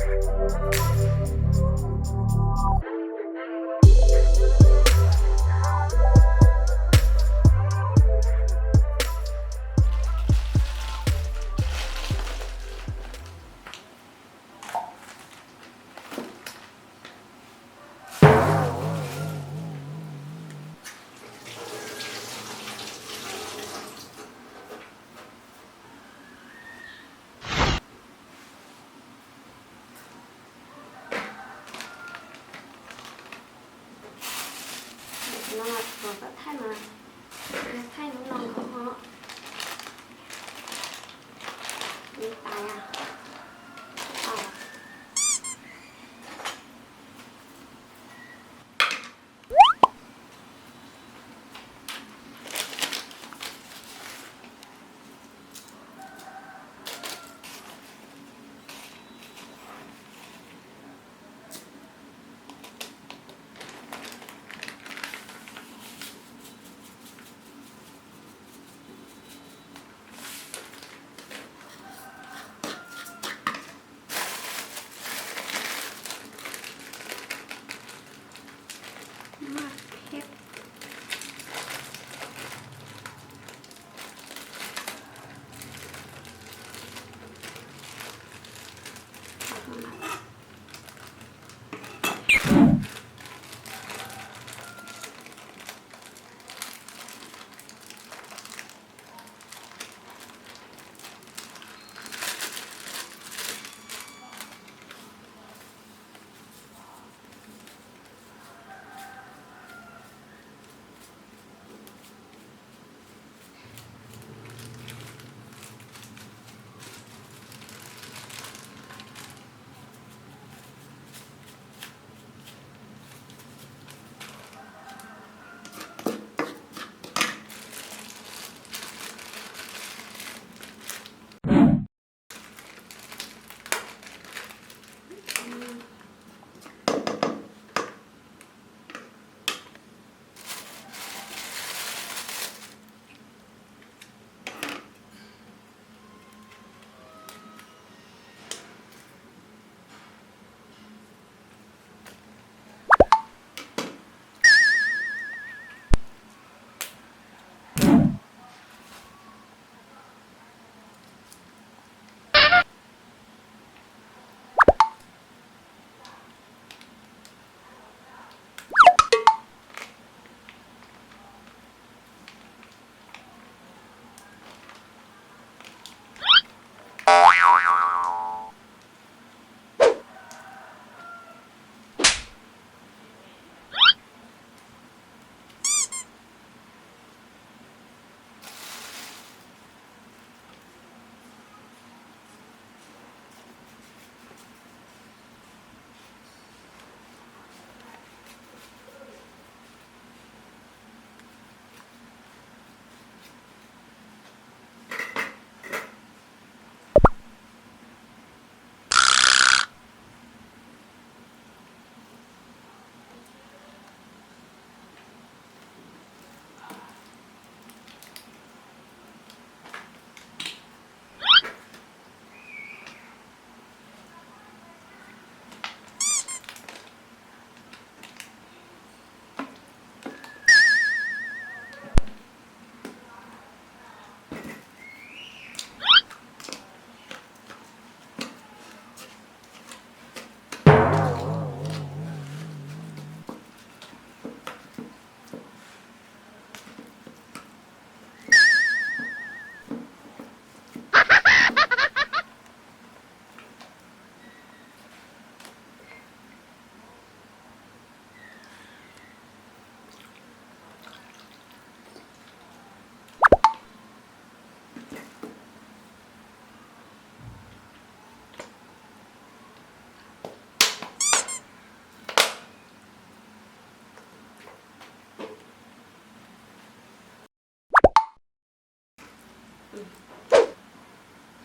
Tus no los thaij mas, thaij lub no nkaus ho. Li tais a.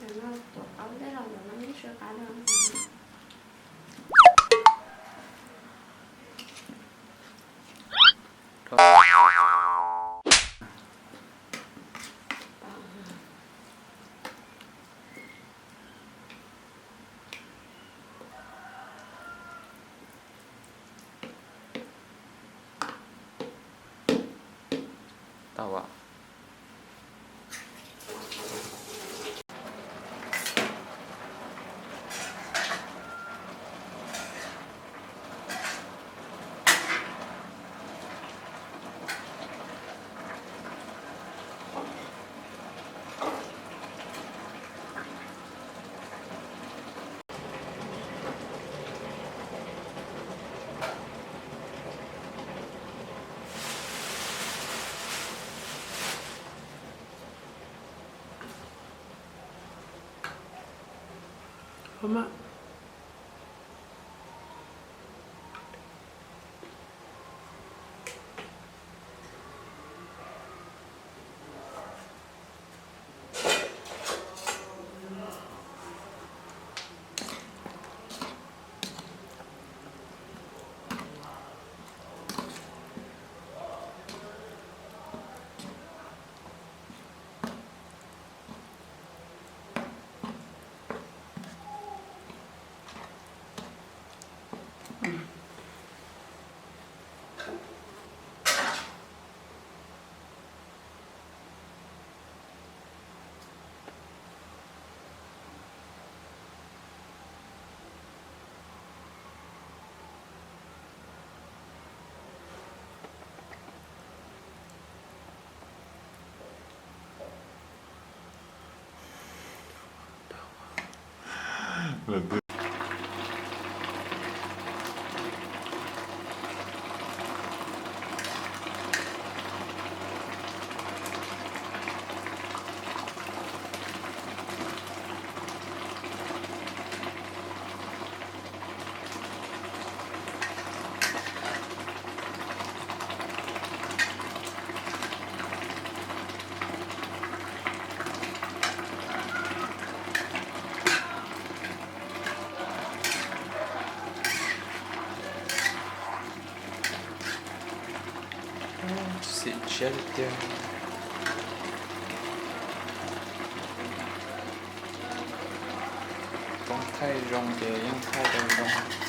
Cov no tuav qaub dej los cov no yeej siab qab dua. Tau as. Xim tshiab tiag tiag. Toob thaij zoo ces yeej thaij tau zoo.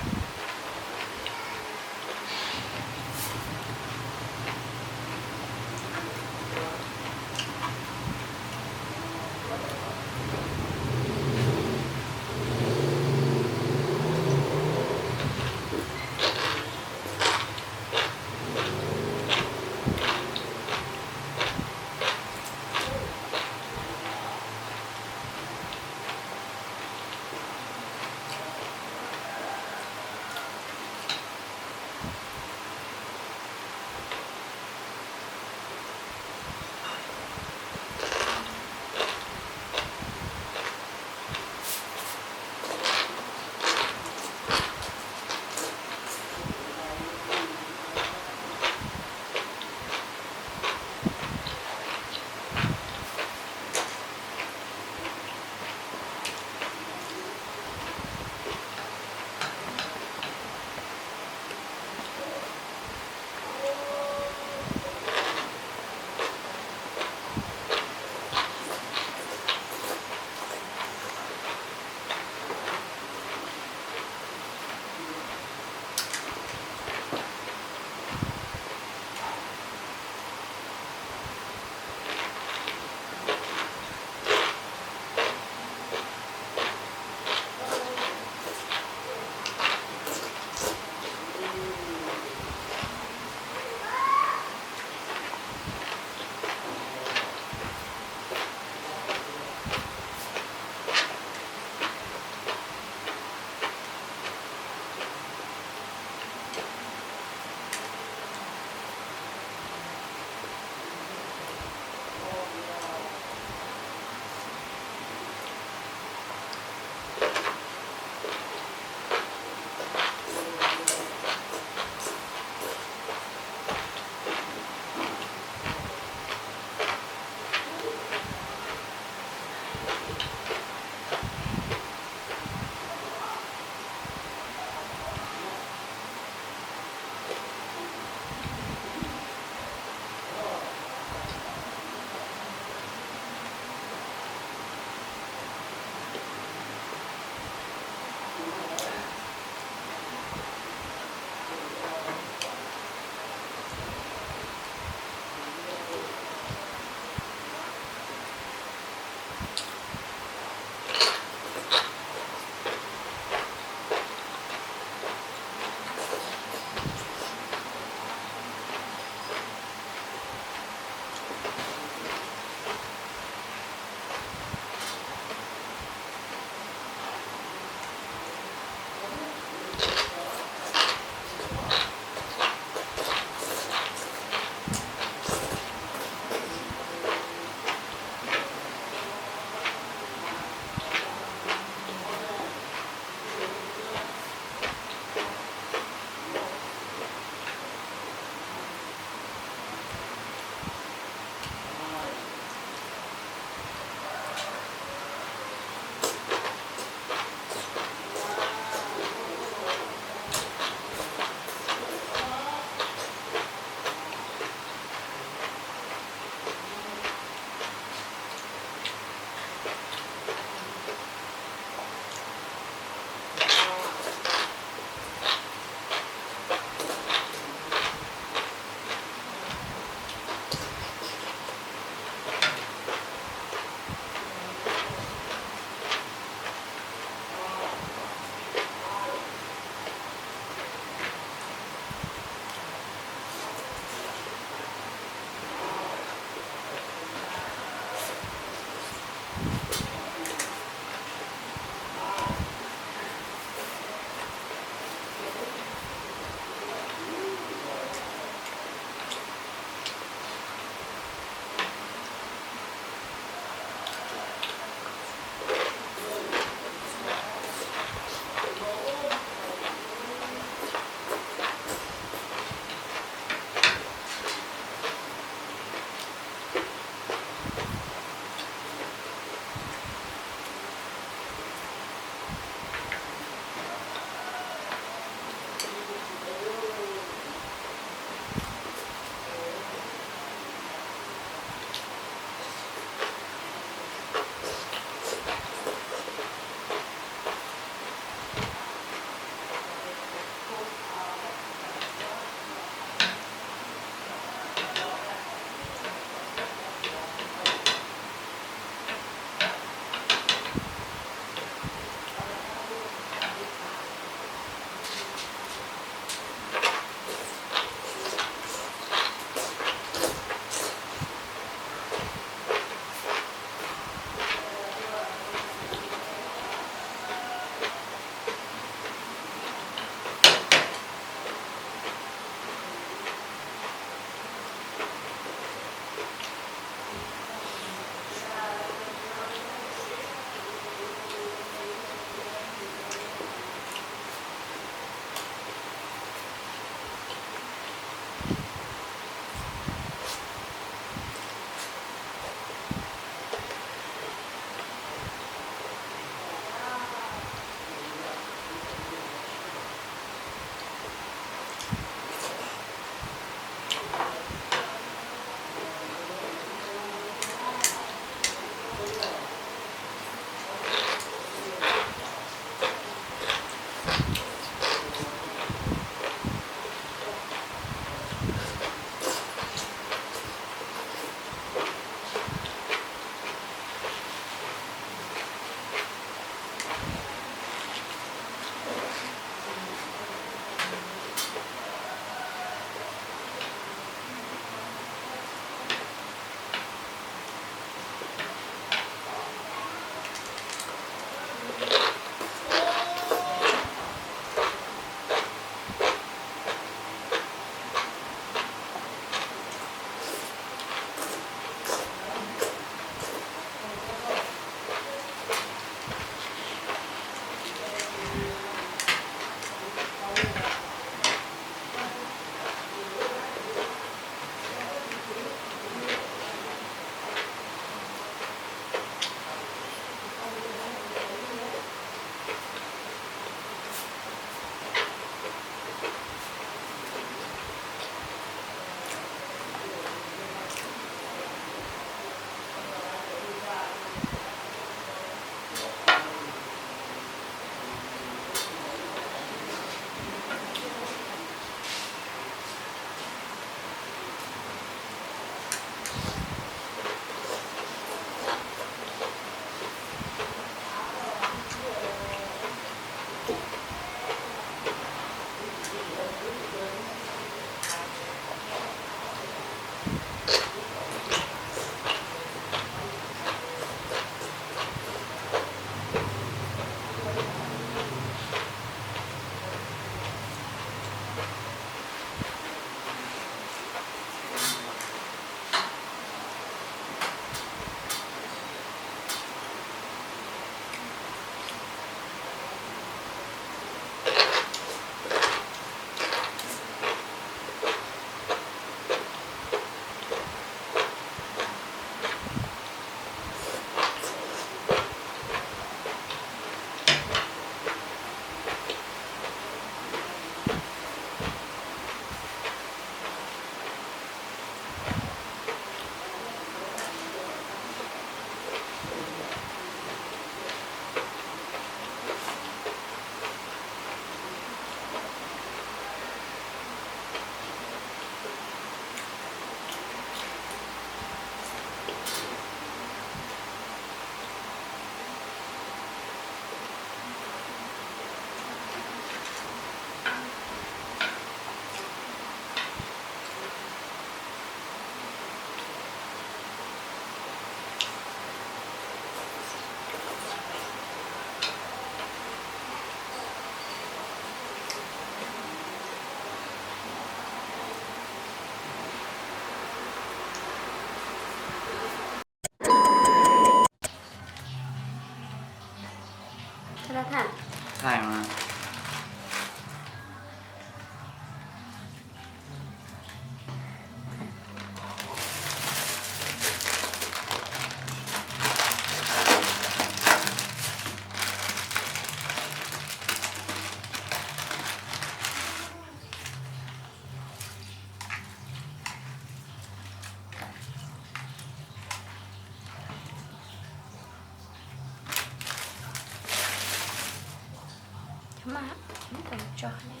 tso.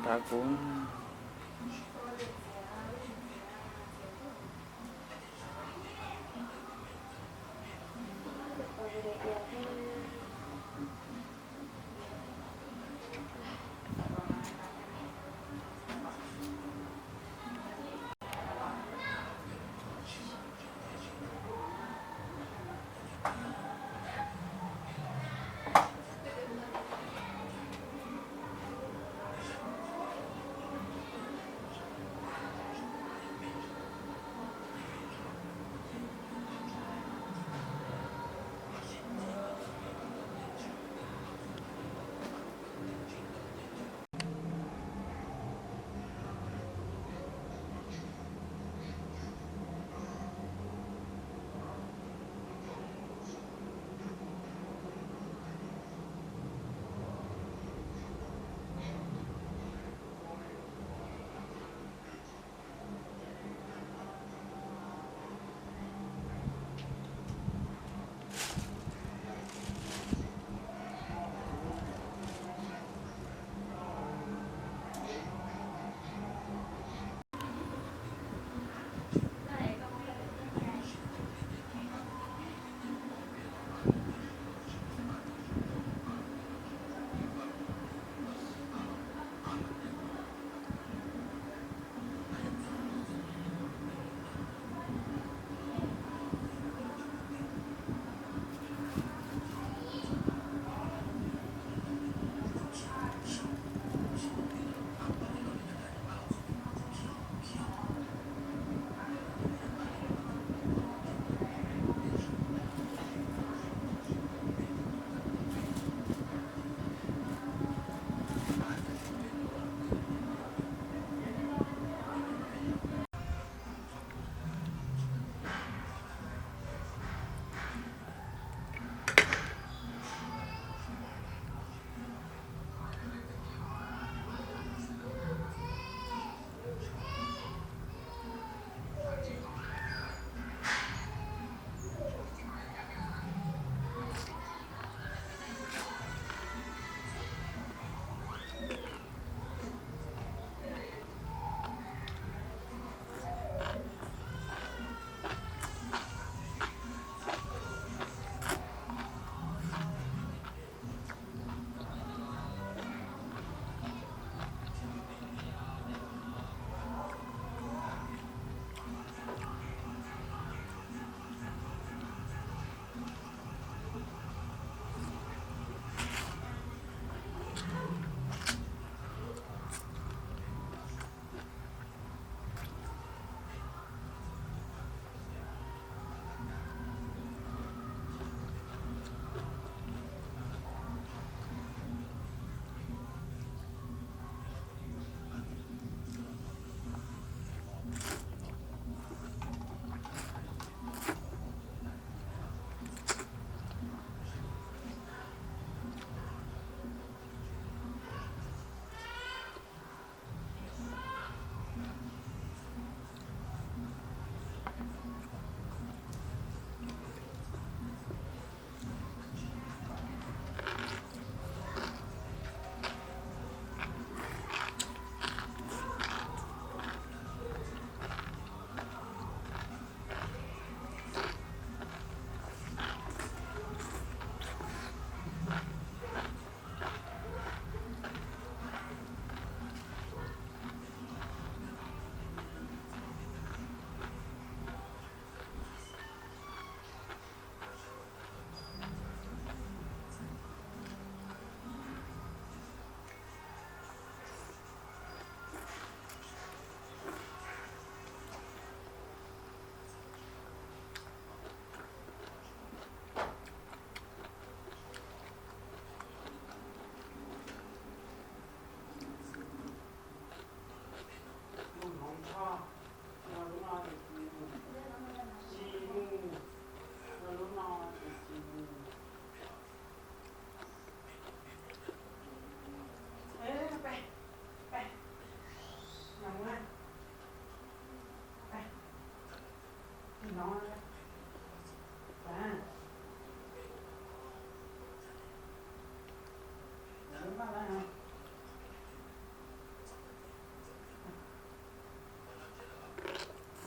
Txav kuv.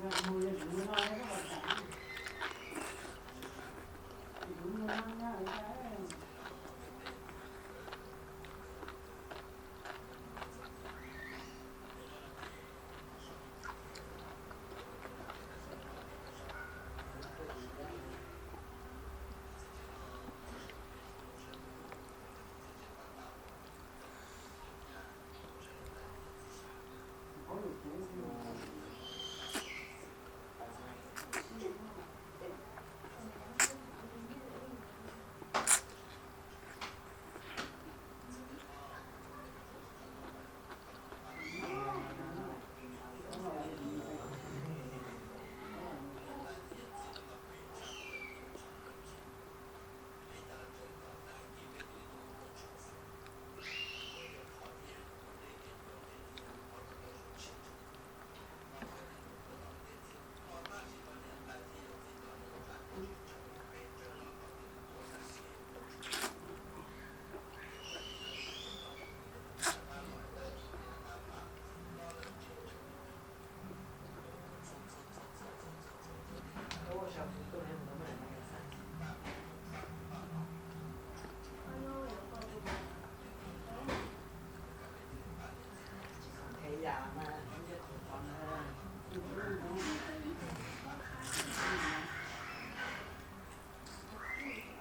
Tsis txhob qhia yam mas,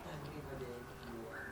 tag li no ces yuav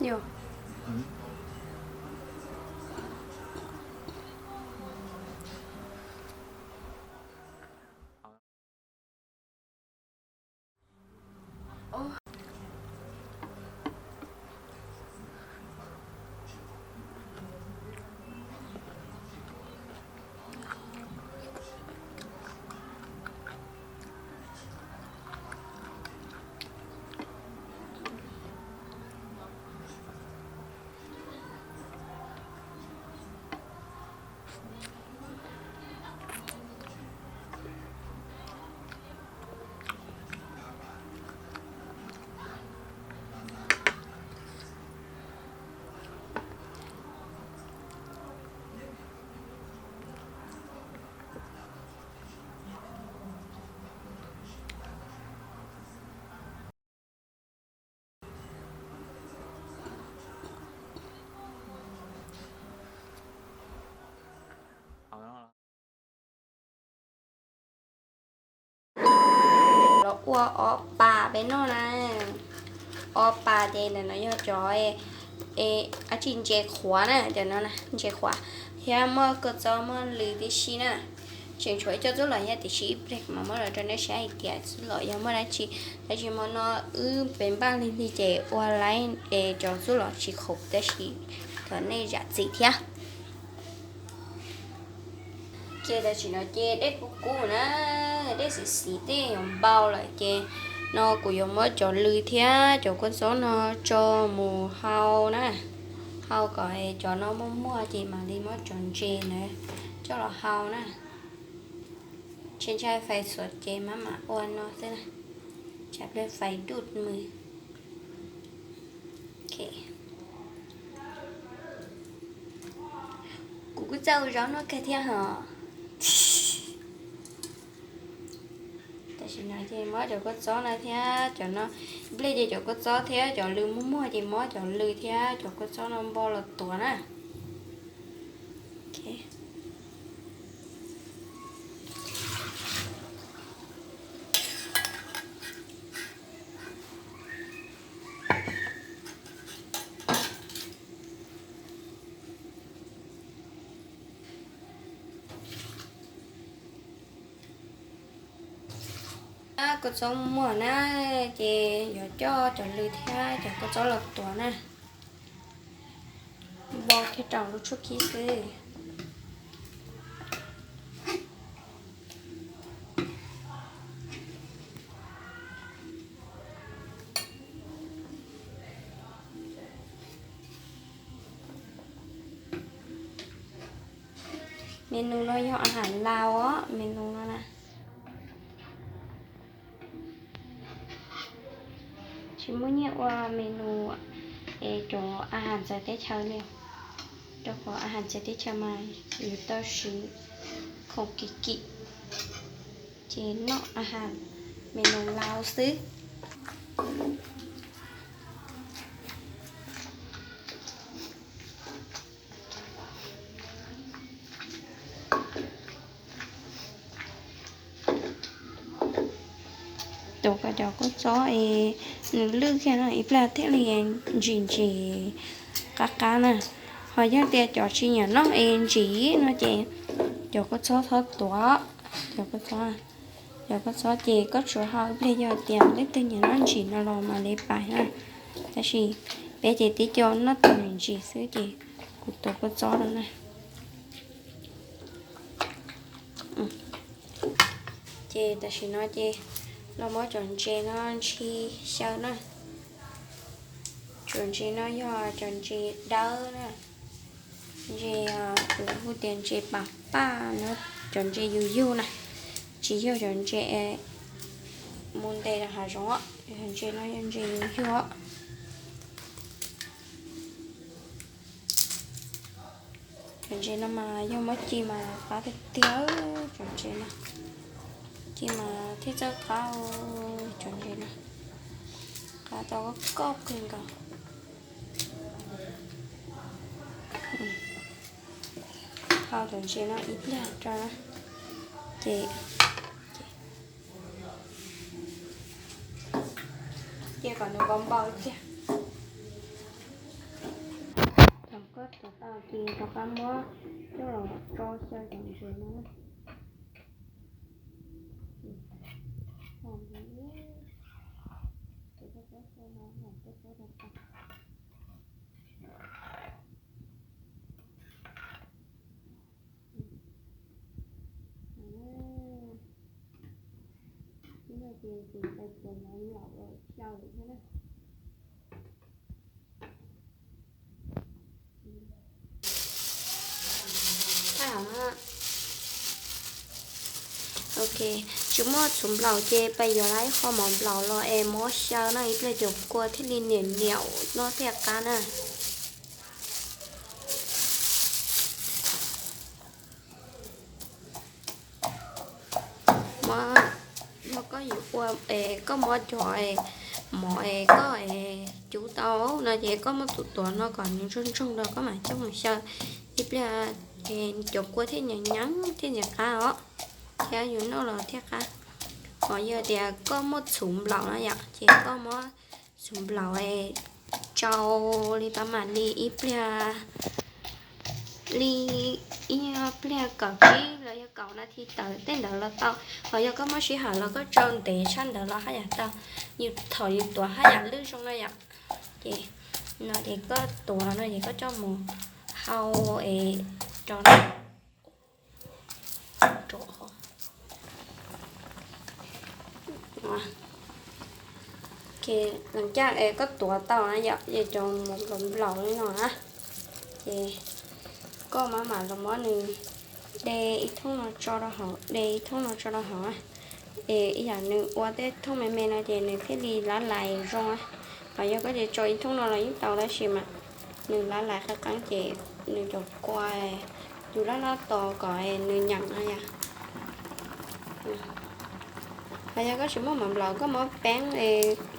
Yog. Los ua ob pas peb noj na. Ob pas ces ntawm no yog cov dab tsi, ntses qhuav na, cov no ntses qhuav thiab muaj kua txob muaj lws tib si na. Tseem tshuav ib co txuj lom thiab, tiam sis ib pliag mas muab los rau nej saib hais tias txuj lom yog muaj dab tsi. Tab sis hmo no wb pem npaj lig lig ces ua laib es cov txuj lom tsis qhuav tab sis thov nej zam txim thiab. Ces tam sim no ces dej kub kub na, dej xiv xiv tej yuav npau lawm ces no kuv yuav muab cov lws thiab cov kua txob no tso mus hau na, hau kom cov no muaj muag ces mam li muab cov ntses ntawd coj los hau na. Tsis ntshai fais xuav ces maj mam ua no xwb na, tsam pliag fais dub mus. Kuv kuj txawj ua zaub noj kawg thiab hos. Tam sim no ces muab cov kua txob no thiab cov no, ib pliag ces cov kua txob thiab cov lws muaj muag ces muab cov lws thiab cov kua txob no npau los tuav na. Kua txob muaj na, ces yuav coj cov lws thiab cov kua txob los tuav na. Npau kiag rau lub tshuab khib xwb. Menu no yog a has Laus os, menu no na. Tsis muaj nyiaj ua menu es cov a has ntxawv teb chaws li, rau qhov a has ntxawv teb chaws mas yus tau siv khoom kim kim, ces noj a has menu Laus xwb. Tuav kom cov kua txob es nws lwj kiag no ib pliag thiaj li ntsim ntsim qab qab na. Ho yog tias cov tsis nyiam noj es ntsim no ces cov kua txob txhob tuav. Cov kua txob, cov kua txob ces koj tsuas hau ib pliag, yog tias leej twg nyiam noj ntsim no los mam li pais na. Tab sis peb ces tib co noj tau ntsim xwb ces kuv tuav kua txob no na. Ces tam sim no ces los muab cov ntses no ntsis xyaw na. Cov ntses no yog cov ntses dawb na, ntses lawv hu tias ntses pas paj no, cov ntses yug yug na, tsis yog cov ntses mus ntes rau hav zoov, cov ntses no yog ntses yug yug. Cov ntses no mas yog muab ci mas qab tiag tiag, cov ntses no ci mas thiaj txawj qab, cov ntses no qab tau koj kawg nkaus. Hau cov ntses no ib pliag rau na, ces cia kom nws npau npau ib pliag. Tau ces rov qab muab coj los tso xyaw cov ntses no. Ib no ces tus tais tuam no laum los xyaw lawm thiab na. Ok, tsis muaj txhuv nplaum ces peb yuav lawv ib qho mov nplaum los es muab xyaw no ib pliag cov kua thiaj li niam niam no thiaj qab na. Muab, muab koj yuav ua es koj muab cov mov es koj es cub tau no ces koj muab tus tuav no kom nws ntsoog ntsoog rau koj mam coj mus xyaw ib pliag es cov kua thiaj nyeem nyeem thiaj nyeem qab os, thiab yus noj los thiaj qab. Ho yog tias koj muaj txhuv nplaum no yom ces koj muab txhuv nplaum es tsau li pab mam li ib pliag li ib pliag kaum tsib los yog kaum nas this tawm tej ntawd los tau. Ho yog koj muaj sij hawm los koj tsau ntev tshaj ntawd los haj yam tau. Yus thaum yus tuav haj yam lwj zoo na yom. Ces no ces koj tuav no ces koj coj mus hau es rau Ces lawv caj es koj tuav tau na yom, ces cov mov nplaum nplaum li no na, ces koj mam mam los muab nws de ib thooj no tso rau hauv, de ib thooj no tso rau hauv na. Es ib yam nws ua tej thooj me me no ces nws thiaj li lab lais zoo na. Ho yog koj tseem tso ib thooj no los yeej tau tab sis mas nws lab lais qeeb qeeb ces nws cov kua yus laj laj tos kom nws nyeem no yom. Ho yog koj tsis muaj mov nplaum koj muab peeb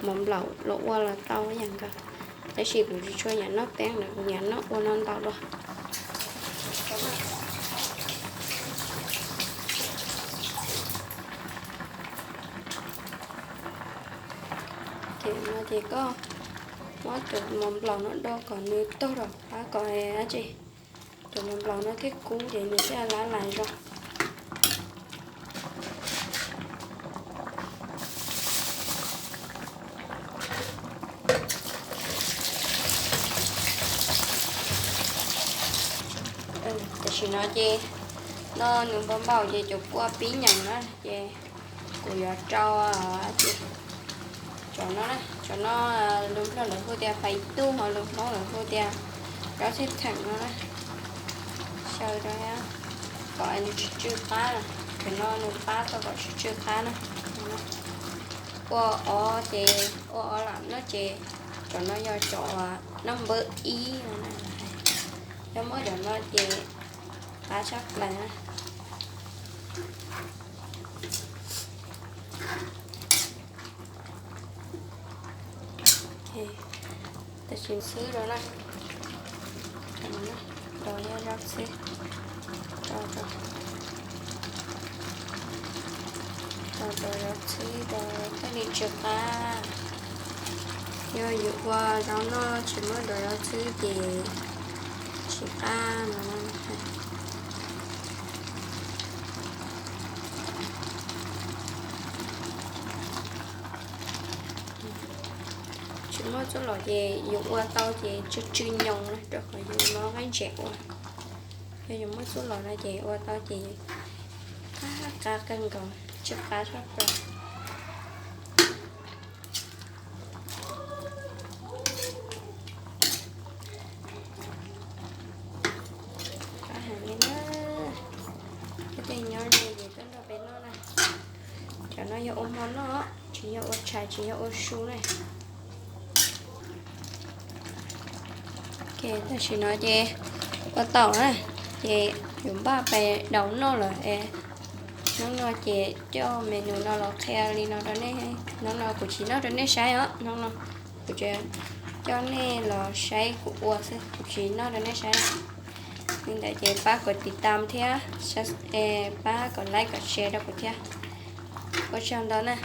mov nplaum los ua los tau ib yam nkaus, tab sis kuv tsis tshua nyiam noj peeb na, kuv nyiam noj ua no ntau dua. Ces no ces koj muab cov mov nplaum no do kom nws tog rau qab kom dab tsi, cov mov nplaum no thiaj kub ces nws thiaj lab lais zoo. Tam sim no ces no nws npau npaum ces cov kua pib nyeem na ces kuv yuav rau cov no, cov no lus Nplog lawv hu tias fais tuj, ho lus Hmoob lawv hu tias zaub txhwj theem no na. Xyaw rau kom nws tsw tsw qab na, cov no nws pab tau kom tsw tsw qab na. Ua ob ces ua ob lam no ces cov no yog cov noj npawb ib no na. Yog muab cov no ces qab tshaj plaws na. Tam sim xwb rau na, rau yog zaub txhwb, rau rau zaub txhwb rau thiaj li tsw qab. Yog yus ua zaub noj tsis muab rau zaub txhwb ces tsis qab no. Tsis muaj txuj lom ces yus ua tau ces tsw tsw nyoos na rau qhov yus muab nqaij ntses ua. Yog yus muaj txuj lom no ces ua tau ces qab qab kawg nkaus, tsw qab tshaj plaws. Qab heev li na. Cov tej nyob ze ces tuaj nrog peb noj na. Cov no yog ua hmo noj, tsis yog ua tshais tsis yog ua su na. Tam sim no ces ua tau na, ces yuav npaj pais daus noj lawm es hnub no ces coj menu no los qhia li no rau nej. Hnub no kuv tsis noj rau nej saib os, hnub no kuv tsuas coj nej los saib kuv ua xwb, kuv tsis noj rau nej saib. Li ntawd ces pab kom tiv tam thiab pab kom like kom share rau kuv thiab. Ua tsaug ntau na.